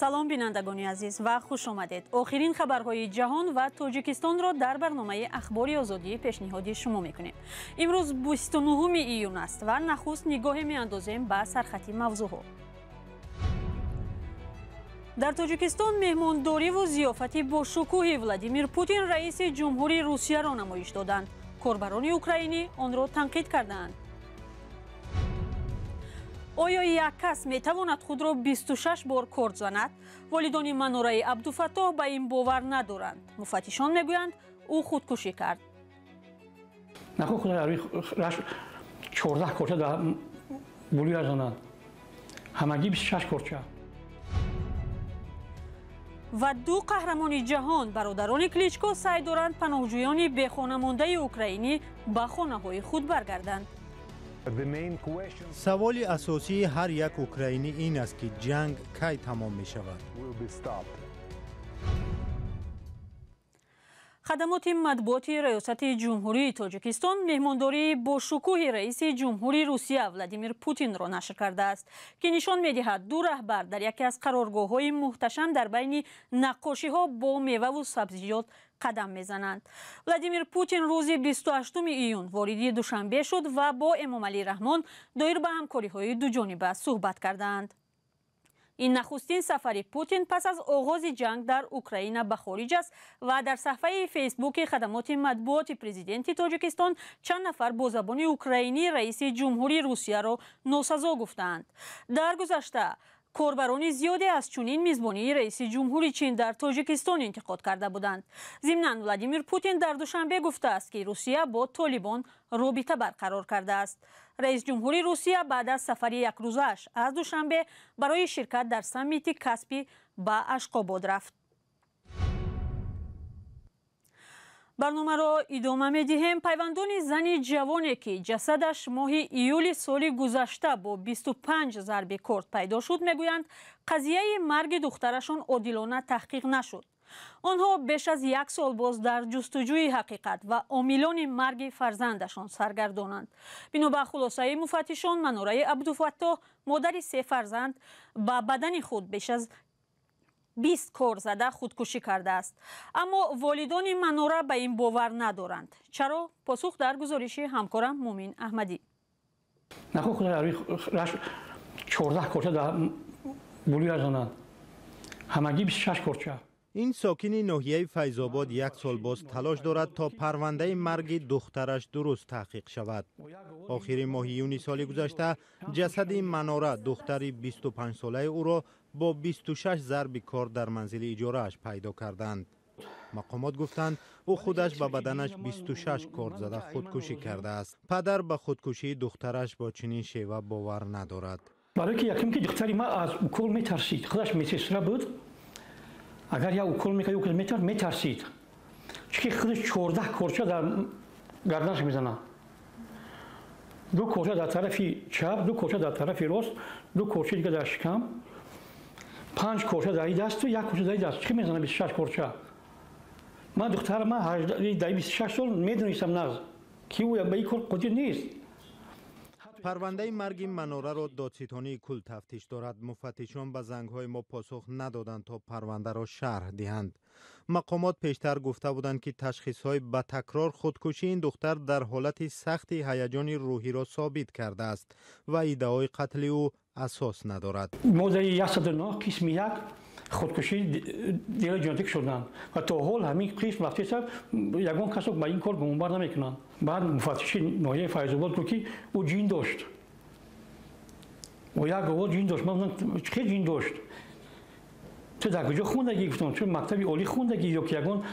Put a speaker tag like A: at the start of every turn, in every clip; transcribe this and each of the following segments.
A: Салом, бинандагони азиз, ва хуш омадед. Охирин хабарҳои ҷаҳон ва Тоҷикистонро дар барномаи Ахбори Озодӣ пешниҳоди шумо мекунем. Имрӯз 29 июн аст ва нахуст нигоҳе меандозем ба сархати мавзӯъҳо. Дар Тоҷикистон меҳмондориву зиёфати бошукӯҳи Владимир Путин, раиси ҷумҳури Русияро намоиш доданд. Корбарони украинӣ онро танқид кардаанд. Оё як кас метавонад худро 26 бор корд занад? Волидони Манораи Абдуфаттоҳ ба ин бовар надоранд. Муфаттишон мегӯянд, ӯ худкушӣ кард.
B: 14 корча дар булӯя занад, ҳамагӣ 26 корча.
A: Ва ду қаҳрамони ҷаҳон, бародарони Кличко, саъй доранд паноҳҷӯёни бехонамондаи украинӣ ба хонаҳои худ баргарданд.
C: Саволи асосии ҳар як украинӣ ин аст, ки ҷанг кай тамом мешавад.
A: Хадамоти матбуоти Раёсати Ҷумҳурии Тоҷикистон меҳмондории бошукӯҳи раиси ҷумҳури Русия Владимир Путинро нашр кардааст, ки нишон медиҳад, ду раҳбар дар яке аз қароргоҳҳои муҳташам дар байни наққошиҳо бо меваву сабзиҷот қадам мезананд. Владимир Путин рӯзи 28 июн вориди Душанбе шуд ва бо Эмомалӣ Раҳмон доир ба ҳамкориҳои дуҷониба суҳбат кардаанд. Ин нахустин сафари Путин пас аз оғози ҷанг дар Украина ба хориҷ аст ва дар саҳфаи Фейсбуки хадамоти матбуоти президенти Тоҷикистон чанд нафар бо забони украинӣ раиси ҷумҳури Русияро носазо гуфтаанд. Дар гузашта корбарони зиёде аз чунин мизбонии раиси ҷумҳури Чин дар Тоҷикистон интиқод карда буданд. Зимнан, Владимир Путин дар Душанбе гуфтааст, ки Русия бо Толибон робита барқарор кардааст. Раис ҷумҳури Русия баъд аз сафари якрӯзааш аз Душанбе барои ширкат дар саммити Каспӣ ба Ашқобод рафт. Барномаро идома медиҳем. Пайвандони зани ҷавоне, ки ҷасадаш моҳи июли соли гузашта бо 25 зарби корд пайдо шуд, мегӯянд, қазияи марги духтарашон одилона таҳқиқ нашуд. Онҳо беш аз як сол боз дар ҷустуҷӯи ҳақиқат ва омилони марги фарзандашон саргардонанд. Бино ба хулосаи муфаттишон, Манораи Абдуфаттоҳ, модари се фарзанд, ба бадани худ беш аз 20 кор зада худкушӣ кардааст. Аммо волидони Манора ба ин бовар надоранд. Чаро? Посух дар гузориши ҳамкорам Мумин Аҳмадӣ.
B: 14 корча дар булӯя занад, ҳамагӣ 26 корча.
C: Ин сокини ноҳияи Файзобод як сол боз талош дорад, то парвандаи марги духтараш дуруст таҳқиқ шавад. Охири моҳи июни соли гузашта ҷасади Манора, духтари 25-солаи ӯро, бо 26 зарби кор дар манзили иҷорааш пайдо карданд. Мақомот гуфтанд, ӯ худаш ба баданаш 26 корд зада худкушӣ кардааст. Падар ба худкушии духтараш бо чунин шева бовар надорад.
B: Барое ки якум ки духтари ман аз укол метарсид, худаш медсестра буд. Агар як укол мекард, укол метарсид, чунки худаш 14 корча дар гарданаш мезанад: ду корча дар тарафи чап, ду корча дар тарафи рост, ду корча дига дар шикам, панҷ корча дар дасту як корча дар даст. Чӣ мезана 26 корча? Ман духтара ман дар 26 сол медонистам нағз, ки ӯ ба ин кор қодир нест.
C: Парвандаи марги Манораро додситонии кул тафтиш дорад. Муфаттишон ба зангҳои мо посух надоданд, то парвандаро шарҳ диҳанд. Мақомот пештар гуфта буданд, ки ташхисҳои ба такрор худкушии ин духтар дар ҳолати сахти ҳаяҷони рӯҳиро собит кардааст ва иддаои қатли ӯ асос надорад.
B: Моддаи 109 қисми 1, худкушии дела ҷиноятӣ шуданд ва то ҳол ҳамин қисм рафтеса, ягон касо ба ин кор гумонбар намекунанд. Баъд муфаттиши ноҳияи Файзобод гуфт, ки ӯ ҷин дошт. Ӯ як овоз ҷин дошт. Ман гуфтам, чӣ ҷин дошт? Ту дар куҷо хондагӣ? Гуфтам, чун мактаби олӣ хондагӣ ё ки ягон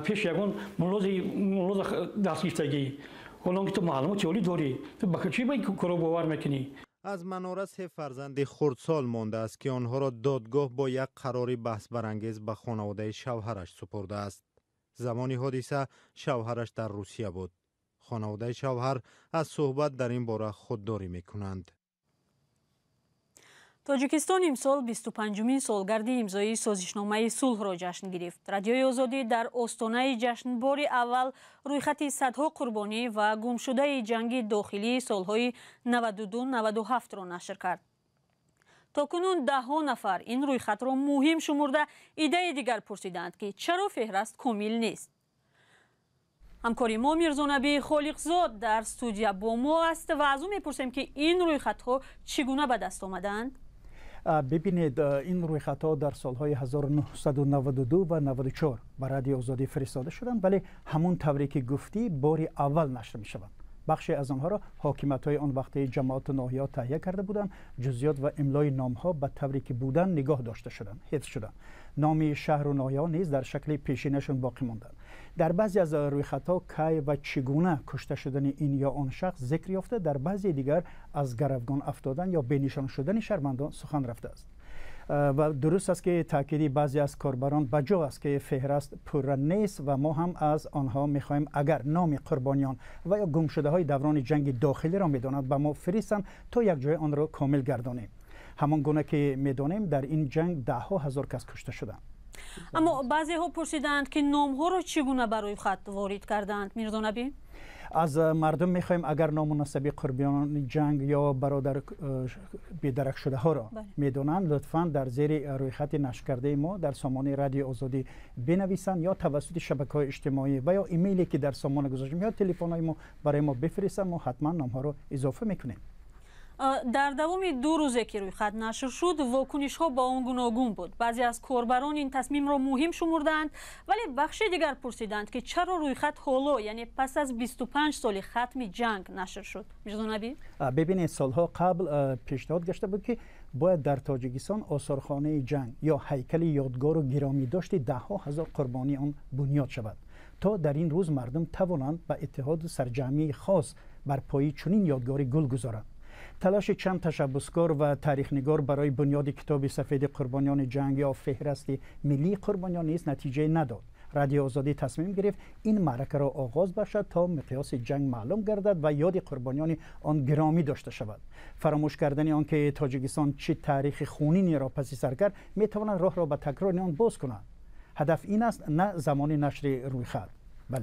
B: пеш ягон муллоза дарс гирифтагӣ? Ҳолон ки ту маълумоти олӣ дорӣ, ту ба чӣ ба ин корро бовар мекунӣ?
C: Аз Манора се фарзанди хурдсол мондааст, ки онҳоро додгоҳ бо як қарори баҳсбарангез ба хонаводаи шавҳараш супурдааст. Замони ҳодиса шавҳараш дар Русия буд. Хонаводаи шавҳар аз суҳбат дар ин бора худдорӣ мекунанд.
A: Тоҷикистон имсол 25-умин солгарди имзои созишномаи сулҳро ҷашн гирифт. Радиои Озодӣ дар остонаи ҷашн бори аввал рӯйхати садҳо қурбонӣ ва гумшудаи ҷанги дохилии солҳои 92-97-ро нашр кард. То кунун даҳҳо нафар ин рӯйхатро муҳим шумурда, иддаи дигар пурсидаанд, ки чаро феҳраст комил нест. Ҳамкори мо Мирзонаби Холиқзод дар студия бо мо аст ва аз ӯ мепурсем, ки ин рӯйхатҳо чӣ гуна ба даст омадаанд.
D: Бибинед, ин рӯйхатҳо дар солҳои 1992 ва 94 ба Радиои Озодӣ фиристода шуданд, вале ҳамон тавре ки гуфтӣ, бори аввал нашр мешаванд. Бахше аз онҳоро ҳокимиятҳои он вақтаи ҷамоату ноҳияҳо таҳия карда буданд. Ҷузъиёт ва имлои номҳо ба тавре ки буданд нигоҳ дошта шуданд, ҳифз шуданд. Номи шаҳру ноҳияҳо низ дар шакли пешинашон боқӣ монданд. Дар баъзе аз рӯйхатҳо кай ва чӣ гуна кушта шудани ин ё он шахс зикр ёфта, дар баъзе дигар аз гаравгон афтодан ё бенишон шудани шаҳрвандон сухан рафтааст. Ва дуруст аст, ки таъкиди баъзе аз корбарон ба ҷо аст, ки феҳраст пурра нест ва мо ҳам аз онҳо мехоҳем, агар номи қурбониён ва ё гумшудаҳои даврони ҷанги дохилиро медонанд, ба мо фиристанд, то якҷоя онро комил гардонем. Ҳамон гуна ки медонем, дар ин ҷанг даҳҳо ҳазор кас кушта шуданд.
A: Аммо баъзеҳо пурсидаанд, ки номҳоро чӣ гуна ба рӯйхат ворид кардаанд. Мирзонаби?
D: Аз мардум мехоҳем, агар ному насаби қурбониёни ҷанг ё бародар бедаракшудаҳоро медонанд, лутфан дар зери рӯйхати нашркардаи мо дар сомонаи Радиои Озодӣ бинависанд ё тавассути шабакаҳои иҷтимоӣ ва ё имейле ки дар сомона гузоштем ё телефонҳои мо барои мо бифиристанд, мо ҳатман номҳоро изофа мекунем.
A: Дар давоми 2 рӯзе ки рӯйхат нашр шуд, вокунишҳо ба он гуногун буд. Баъзе аз корбарон ин тасмимро муҳим шумурдаанд, вале бахши дигар пурсиданд, ки чаро рӯйхат ҳоло, яъне пас аз 25 соли хатми ҷанг, нашр шуд. Мирзонаби?
D: Бибинед, солҳо қабл пешниҳод гашта буд, ки бояд дар Тоҷикистон осорхонаи ҷанг ё ҳайкали ёдгору гиромидошти даҳҳо ҳазор қурбонии он бунёд шавад, то дар ин рӯз мардум тавонанд ба иттиҳоду сарҷамъии хос бар пои чунин ёдгорӣ гул гузоранд. Талоши чанд ташаббускор ва таърихнигор барои бунёди китоби сафеди қурбониёни ҷанг ё феҳрасти миллии қурбониён низ натиҷае надод. Радиои Озодӣ тасмим гирифт ин маъракаро оғоз бахшад, то миқёси ҷанг маълум гардад ва ёди қурбониёни он гиромӣ дошта шавад. Фаромӯш кардани он ки Тоҷикистон чӣ таърихи хунинеро паси сар кард, метавонад роҳро ба такрори он боз кунад. Ҳадаф ин аст, на замони нашри рӯйхат.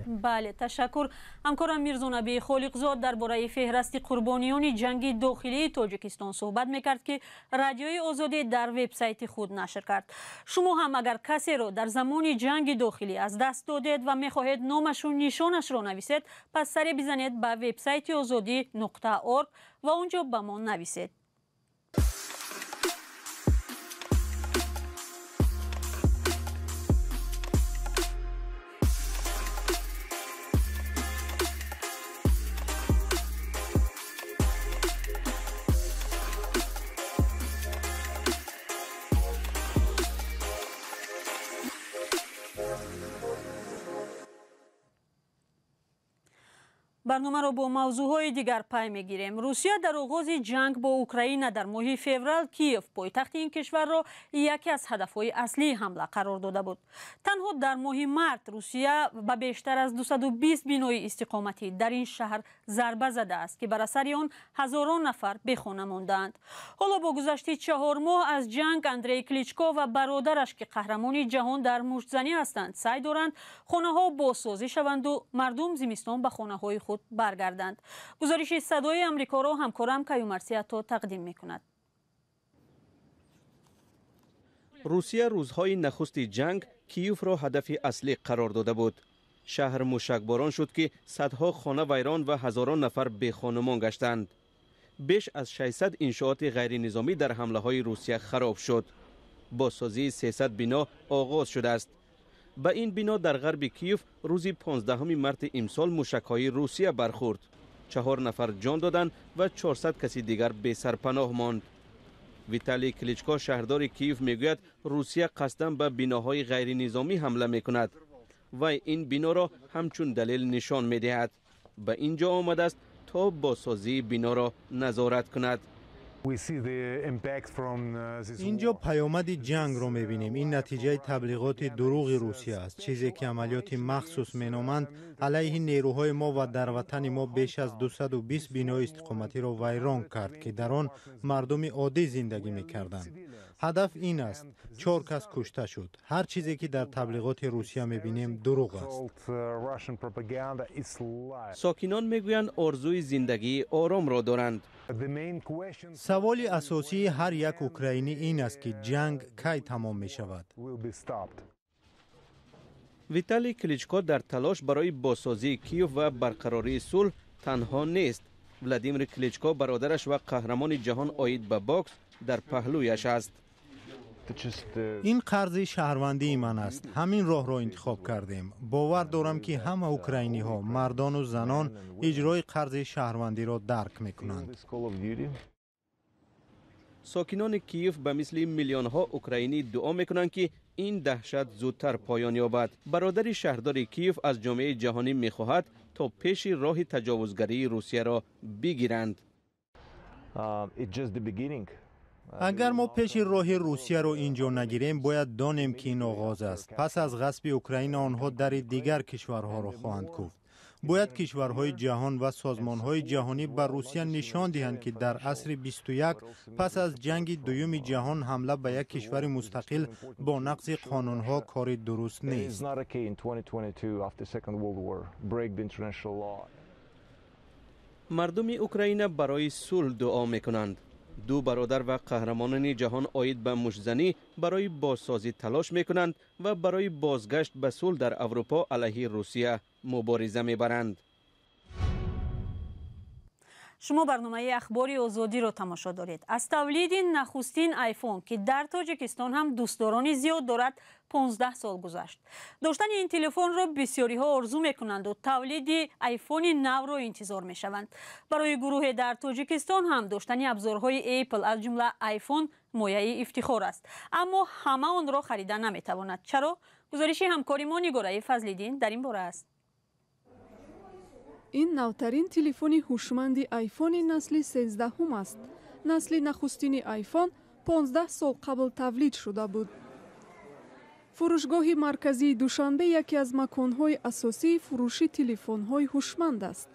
A: Бале, ташаккур. Ҳамкорам Мирзонаби Холиқзод дар бораи феҳрасти қурбониёни ҷанги дохилии Тоҷикистон суҳбат мекард, ки Радиои Озодӣ дар вебсайти худ нашр кард. Шумо ҳам агар касеро дар замони ҷанги дохилӣ аз даст додед ва мехоҳед номашу нишонашро нависед, пас саре бизанед ба вебсайти озодӣ.орг ва он ҷо ба мо нависед. Барномаро бо мавзӯъҳои дигар пай мегирем. Русия дар оғози ҷанг бо Украина дар моҳи феврал Киев, пойтахти ин кишварро, яке аз ҳадафҳои аслии ҳамла қарор дода буд. Танҳо дар моҳи март Русия ба бештар аз 220 бинои истиқоматӣ дар ин шаҳр зарба задааст, ки бар асари он ҳазорон нафар бехона мондаанд. Ҳоло бо гузашти 4 моҳ аз ҷанг, Андрей Кличко ва бародараш, ки қаҳрамони ҷаҳон дар муштзанӣ ҳастанд, саъй доранд хонаҳо бозсозӣ шаванду мардум зимистон ба хонаҳои худ баргарданд. Гузориши Садои Амрикоро ҳамкорам Каюмарси Ато тақдим мекунад.
E: Русия рӯзҳои нахусти ҷанг Киевро ҳадафи аслӣ қарор дода буд. Шаҳр мушакборон шуд, ки садҳо хона вайрон ва ҳазорон нафар бехонумон гаштанд. Беш аз 600 иншооти ғайринизомӣ дар ҳамлаҳои Русия хароб шуд. Бозсозии 300 бино оғоз шудааст. Ба ин бино дар ғарби Киев рӯзи 15 марти имсол мушакҳои Русия бархӯрд. 4 нафар ҷон доданд ва 400 каси дигар бесарпаноҳ монд. Виталий Кличко, шаҳрдори Киев, мегӯяд, Русия қасдан ба биноҳои ғайринизомӣ ҳамла мекунад. Вай ин биноро ҳамчун далел нишон медиҳад. Ба ин ҷо омадааст то бозсозии биноро назорат кунад.
C: Инҷо паёмади ҷангро мебинем. Ин натиҷаи таблиғоти дурӯғи Русия аст, чизе ки амалиёти махсус меноманд алайҳи нерӯҳои мо ва дар ватани мо беш аз 220 бинои истиқоматиро вайрон кард, ки дар он мардуми оддӣ зиндагӣ мекарданд. Ҳадаф ин аст. 4 кас кушта шуд. Ҳар чизе ки дар таблиғоти Русия мебинем, дурӯғ аст.
E: Сокинон мегӯянд, орзуи зиндагии оромро доранд.
C: Саволи асосии ҳар як украинӣ ин аст, ки ҷанг кай тамом мешавад.
E: Виталий Кличко дар талош барои бозсозии Киев ва барқарории сулҳ танҳо нест. Владимир Кличко, бародараш ва қаҳрамони ҷаҳон оид ба бокс, дар паҳлӯяш аст.
C: Ин қарзи шаҳрвандии ман аст. Ҳамин роҳро интихоб кардем. Бовар дорам, ки ҳама украиниҳо, мардону занон, иҷрои қарзи шаҳрвандиро дарк мекунанд.
E: Сокинони Киев ба мисли миллионҳо украинӣ дуо мекунанд, ки ин даҳшат зудтар поён ёбад. Бародари шаҳрдори Киев аз ҷомеаи ҷаҳонӣ мехоҳад, то пеши роҳи таҷовузгарии Русияро бигиранд.
C: Агар мо пеши роҳи Русияро ин ҷо нагирем, бояд донем, ки ин оғоз аст. Пас аз ғасби Украина онҳо дари дигар кишварҳоро хоҳанд куфт. Бояд кишварҳои ҷаҳон ва созмонҳои ҷаҳонӣ ба Русия нишон диҳанд, ки дар асри 21, пас аз ҷанги дуюми ҷаҳон, ҳамла ба як кишвари мустақил бо нақзи қонунҳо кори дуруст нест.
E: Мардуми Украина барои сулҳ дуо мекунанд. Ду бародар ва қаҳрамонони ҷаҳон оид ба муштзанӣ барои бозсозӣ талош мекунанд ва барои бозгашт ба сулҳ дар Аврупо алайҳи Русия мубориза мебаранд.
A: Шумо барномаи Ахбори Озодиро тамошо доред. Аз тавлиди нахустин айфон, ки дар Тоҷикистон ҳам дӯстдорони зиёд дорад, 15 сол гузашт. Доштани ин телефонро бисёриҳо орзу мекунанду тавлиди айфони навро интизор мешаванд. Барои гурӯҳе дар Тоҷикистон ҳам доштани абзорҳои Apple, аз ҷумла айфон, мояи ифтихор аст. Аммо ҳама онро харида наметавонад. Чаро? Гузориши ҳамкори мо Нигораи Фазлиддин дар ин бора аст.
F: Ин навтарин телефони ҳушманди айфони насли 13-ҳум аст. Насли нахустини айфон 15 сол қабл тавлид шуда буд. Фурӯшгоҳи марказии Душанбе яке аз маконҳои асосии фурӯши телефонҳои ҳушманд аст.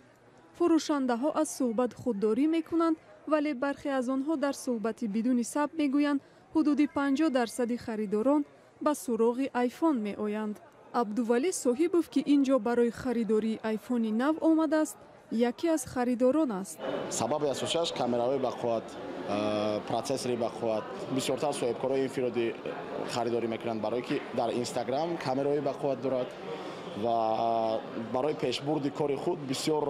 F: Фурӯшандаҳо аз суҳбат худдорӣ мекунанд, вале бархе аз онҳо дар суҳбати бидуни сабт мегӯянд, ҳудуди 50% харидорон ба суроғи айфон меоянд. Абдувалӣ Соҳибов, ки ин ҷо барои харидории айфони нав омадааст, яке аз харидорон аст.
G: Сабаби асосиаш камераҳои бақувват, протсессори бақувват. Бисёртар соҳибкорои инфиродӣ харидорӣ мекунанд, барое ки дар Инстаграм камераҳои бақувват дорад ва барои пешбурди кори худ бисёр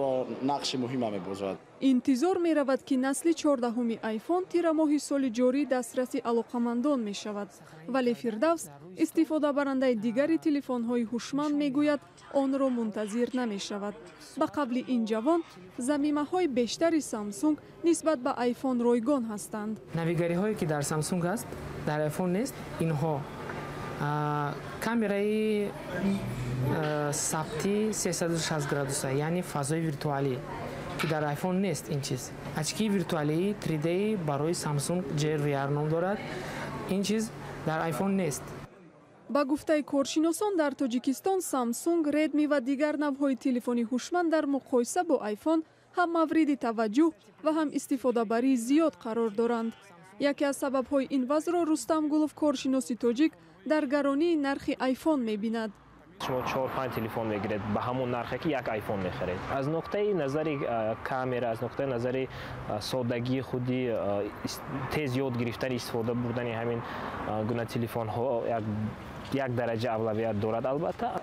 G: нақши муҳима мебозад.
F: Интизор меравад, ки насли 14-ҳуми айфон тирамоҳи соли ҷорӣ дастраси алоқамандон мешавад. Вале Фирдавс, истифодабарандаи дигари телефонҳои ҳушманд, мегӯяд, онро мунтазир намешавад. Ба қавли ин ҷавон, замимаҳои бештари Самсунг нисбат ба айфон ройгон ҳастанд.
H: Навигариҳое ки дар Самсунг аст, дар айфон нест. Инҳо камераи сабти 360 градуса, яъне фазои виртуалӣ, ки дар айфон нест ин чиз. Очкии виртуалии 3D барои Samsung GRVR ном дорад. Ин чиз дар айфон нест.
F: Ба гуфтаи коршиносон, дар Тоҷикистон Samsung, Redmi ва дигар навъҳои телефони ҳушманд дар муқоиса бо айфон ҳам мавриди таваҷҷӯҳ ва ҳам истифодабарии зиёд қарор доранд. Яке аз сабабҳои ин вазъро Рустам Гулов, коршиноси тоҷик, дар гаронии нархи айфон мебинад.
I: Шумо 4-5 телефон мегиред ба ҳамон нархе, ки як айфон мехаред. Аз нуқтаи назари камера, аз нуқтаи назари соддагии худи, тез ёд гирифтани истифода бурдани ҳамин гуна телефонҳо як дараҷа авлавият дорад, албатта.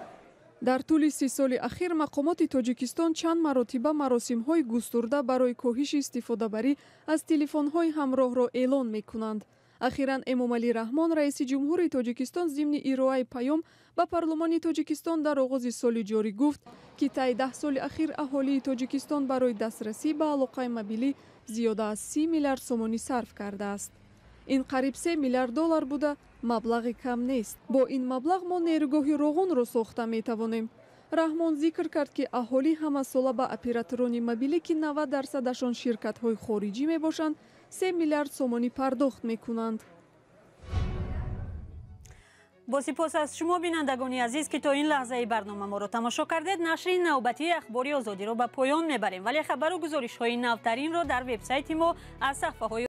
F: Дар тӯли 30 соли ахир мақомоти Тоҷикистон чанд маротиба маросимҳои густурда барои коҳиши истифодабарӣ аз телефонҳои ҳамроҳро эълон мекунанд. Ахиран Эмомалӣ Раҳмон, раиси ҷумҳури Тоҷикистон, зимни ироаи паём ба парлумони Тоҷикистон дар оғози соли ҷорӣ гуфт, ки таи 10 соли ахир аҳолии Тоҷикистон барои дастрасӣ ба алоқаи мобилӣ зиёда аз 30 миллиард сомонӣ сарф кардааст. Ин қариб 3 миллиард доллар буда, маблағи кам нест. Бо ин маблағ мо нерӯгоҳи Роғунро сохта метавонем. Раҳмон зикр кард, ки аҳолӣ ҳамасола ба операторони мобилӣ, ки 90%-ашон ширкатҳои хориҷӣ мебошанд, 3 миллиард сомонӣ пардохт мекунанд.
A: Бо сипос аз шумо, бинандагони азиз, ки то ин лаҳзаи барнома моро тамошо кардед. Нашри навбатии Ахбори Озодиро ба поён мебарем, вале хабару гузоришҳои навтаринро дар вебсайти мо аз саҳфаҳои